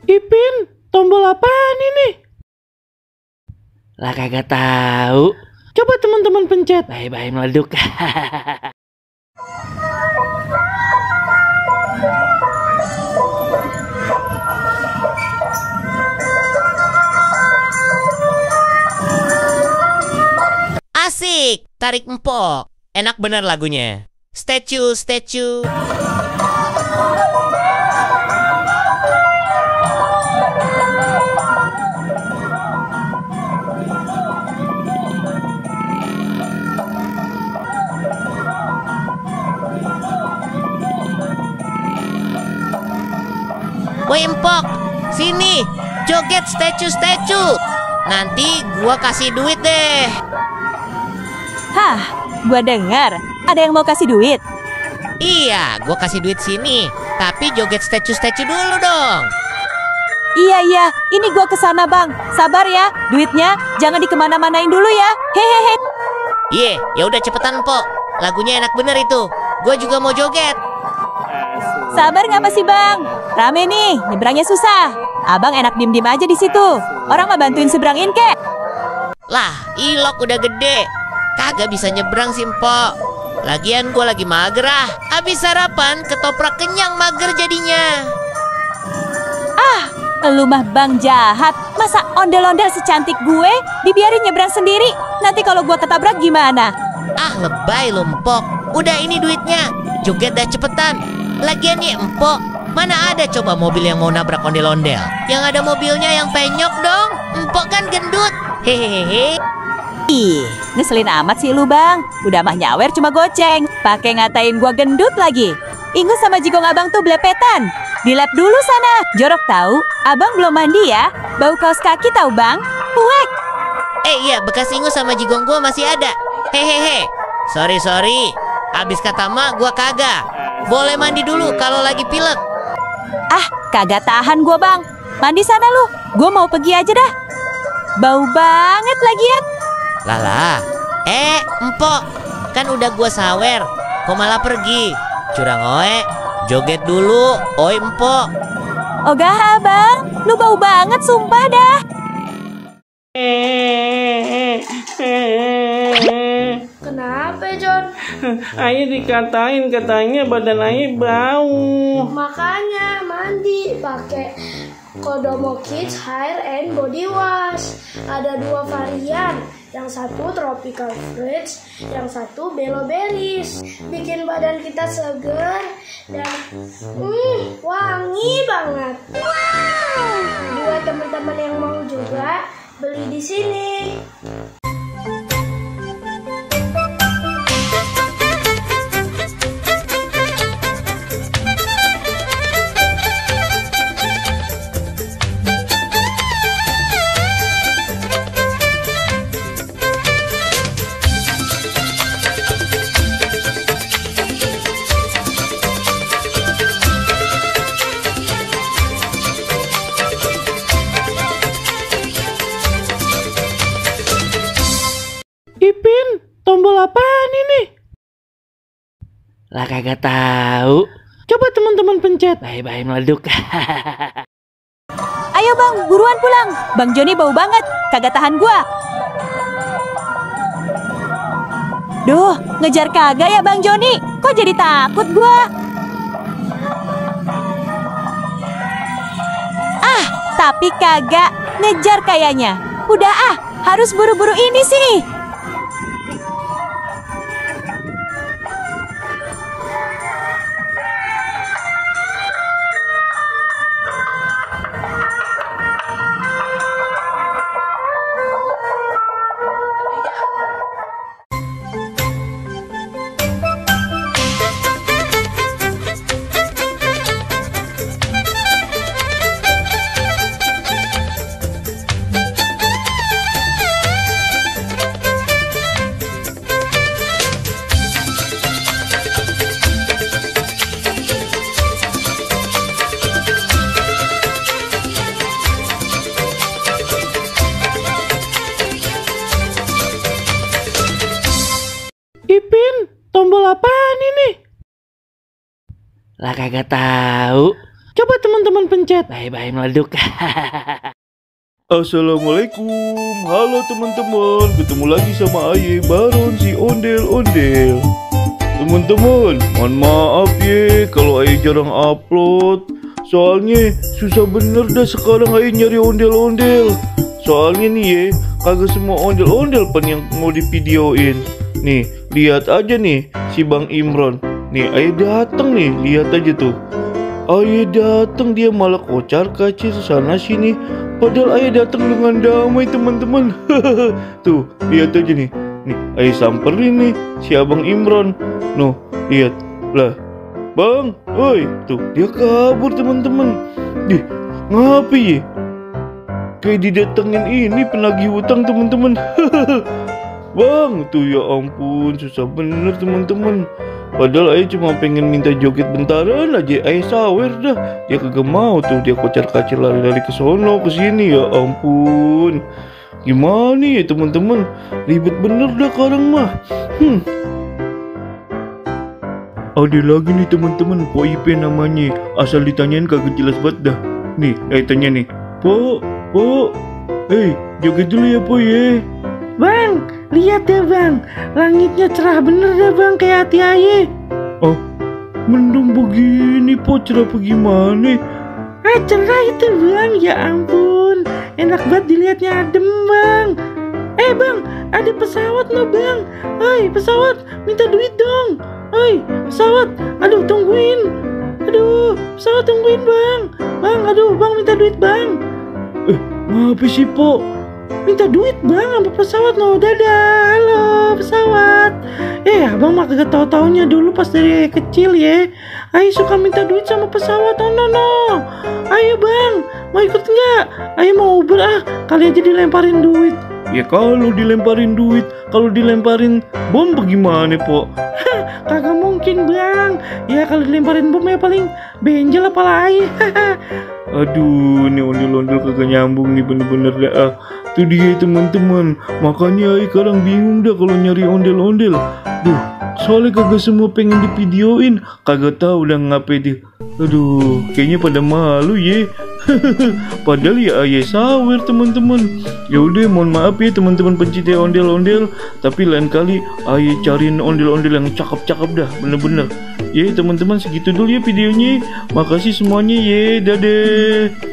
Ipin, tombol apaan ini? Lah kagak tahu. Coba teman-teman pencet. Bye-bye meleduk. Asik, tarik empok. Enak bener lagunya. Statue, statue. Woi empok, sini, joget statue. Nanti gua kasih duit deh. Hah, gua dengar ada yang mau kasih duit. Iya, gua kasih duit sini. Tapi joget statue dulu dong. Iya, ini gua kesana bang. Sabar ya, duitnya jangan dikemana-manain dulu ya. Hehehe. Iya, ya udah cepetan empok. Lagunya enak bener itu. Gua juga mau joget. Sabar ngapa sih bang? Rame nih, nyebrangnya susah. Abang enak diem-diem aja di situ. Orang mah bantuin seberangin kek. Lah, ilok udah gede. Kagak bisa nyebrang sih empok. Lagian gue lagi mager ah. Abis sarapan ketoprak kenyang mager jadinya. Lu mah bang jahat. Masa ondel-ondel secantik gue dibiarin nyebrang sendiri? Nanti kalau gue ketabrak gimana? Ah lebay lo empok. Udah ini duitnya. Joget dah cepetan. Lagian nih empok, mana ada coba mobil yang mau nabrak ondel-ondel? Yang ada mobilnya yang penyok dong. Empok kan gendut. Hehehe. Ih, ngeselin amat sih lu bang. Udah mah nyawer cuma goceng. Pakai ngatain gua gendut lagi. Ingus sama jigong abang tuh belepetan. Dilap dulu sana. Jorok tahu. Abang belum mandi ya. Bau kaos kaki tahu bang. Puek. Iya, bekas ingus sama jigong gua masih ada. Hehehe. Sorry. Abis kata mak gua kagak. Boleh mandi dulu kalau lagi pilek. Ah, kagak tahan gua bang. Mandi sana lu. Gua mau pergi aja dah. Bau banget lagian. Lala. Empok. Kan udah gua sawer. Kok malah pergi? Curang oe. Joget dulu. Oi empok. Ogah abang. Lu bau banget sumpah dah. Kenapa, John? Ayah dikatain katanya badan ayah bau. Makanya mandi pakai Kodomo Kids Hair and Body Wash. Ada 2 varian. Yang satu Tropical Fruits, yang satu Belo Berries. Bikin badan kita seger dan wangi banget. Wow! Buat teman-teman yang mau juga beli di sini. Ipin, tombol apaan ini? Lah kagak tahu. Coba teman-teman pencet. Bye-bye meleduk. Ayo bang, buruan pulang. Bang Joni bau banget. Kagak tahan gua. Duh, ngejar kagak ya Bang Joni? Kok jadi takut gua? Tapi kagak ngejar kayaknya. Udah harus buru-buru ini sih. Ipin, tombol apaan ini? Lah kagak tahu. Coba teman-teman pencet. Bye-bye meleduk. Assalamualaikum, halo teman-teman, ketemu lagi sama Aye Baron si ondel-ondel. Teman-teman, mohon maaf ya kalau Aye jarang upload. Soalnya susah bener dah sekarang Aye nyari ondel-ondel. Soalnya nih ya, kagak semua ondel-ondel pan yang mau divideoin. Nih, lihat aja nih si Bang Imron. Nih, Aye dateng nih, lihat aja tuh. Aye dateng dia malah kocar-kacir sana sini. Padahal Aye datang dengan damai teman-teman. Tuh, lihat aja nih. Nih, Aye samperin nih si Abang Imron. Noh, lihat. Lah, Bang, woi, tuh dia kabur teman-teman. Dih, ngapa ya? Kayak didatengin ini penagih hutang teman-teman. Bang, tuh ya ampun, susah bener teman-teman. Padahal Aye cuma pengen minta joget bentaran aja, Aye sawer dah. Dia kagak mau tuh, dia kocar-kacir lari-lari ke sono ke sini, ya ampun. Gimana ya teman-teman? Ribet bener dah sekarang mah. Ada lagi nih teman-teman, Po IP namanya. Asal ditanyain kagak jelas banget dah. Nih, Aye tanya nih. Po, joget dulu ya Po ya. Bang, lihat deh bang, langitnya cerah bener deh bang, kayak hati Aye. Oh, mendung begini Po, cerah bagaimana? Cerah itu bang, ya ampun, enak banget dilihatnya, adem bang. Bang, ada pesawat no bang. Hei pesawat, minta duit dong. Hei pesawat, aduh tungguin. Aduh pesawat tungguin bang. Bang, aduh bang minta duit bang. Ngapa sih Po? Minta duit bang sama pesawat no. Dadah, halo pesawat. Abang mah kagak tahu-taunya dulu pas dari kecil ya. Ayo suka minta duit sama pesawat. No. Ayo bang, mau ikut nggak? Ayo mau Uber kali aja dilemparin duit. Ya kalau dilemparin duit, kalau dilemparin bom bagaimana Po? Kagak mungkin bang. Ya kalau dilemparin bom ya paling benjel apalah Aye. Aduh, ini ondel-ondel kagak nyambung nih bener-bener dah. Tuh dia teman-teman, makanya Aye sekarang bingung dah kalau nyari ondel-ondel. Duh, soalnya kagak semua pengen divideoin, kagak tahu udah ngapain dia. Aduh, kayaknya pada malu ya. Padahal ya Aye sawer teman-teman. Ya udah, mohon maaf ya teman-teman pencinta ondel-ondel, tapi lain kali Aye cariin ondel-ondel yang cakep-cakep dah, bener-bener. Ya teman-teman, segitu dulu ya videonya. Makasih semuanya ya, dadah.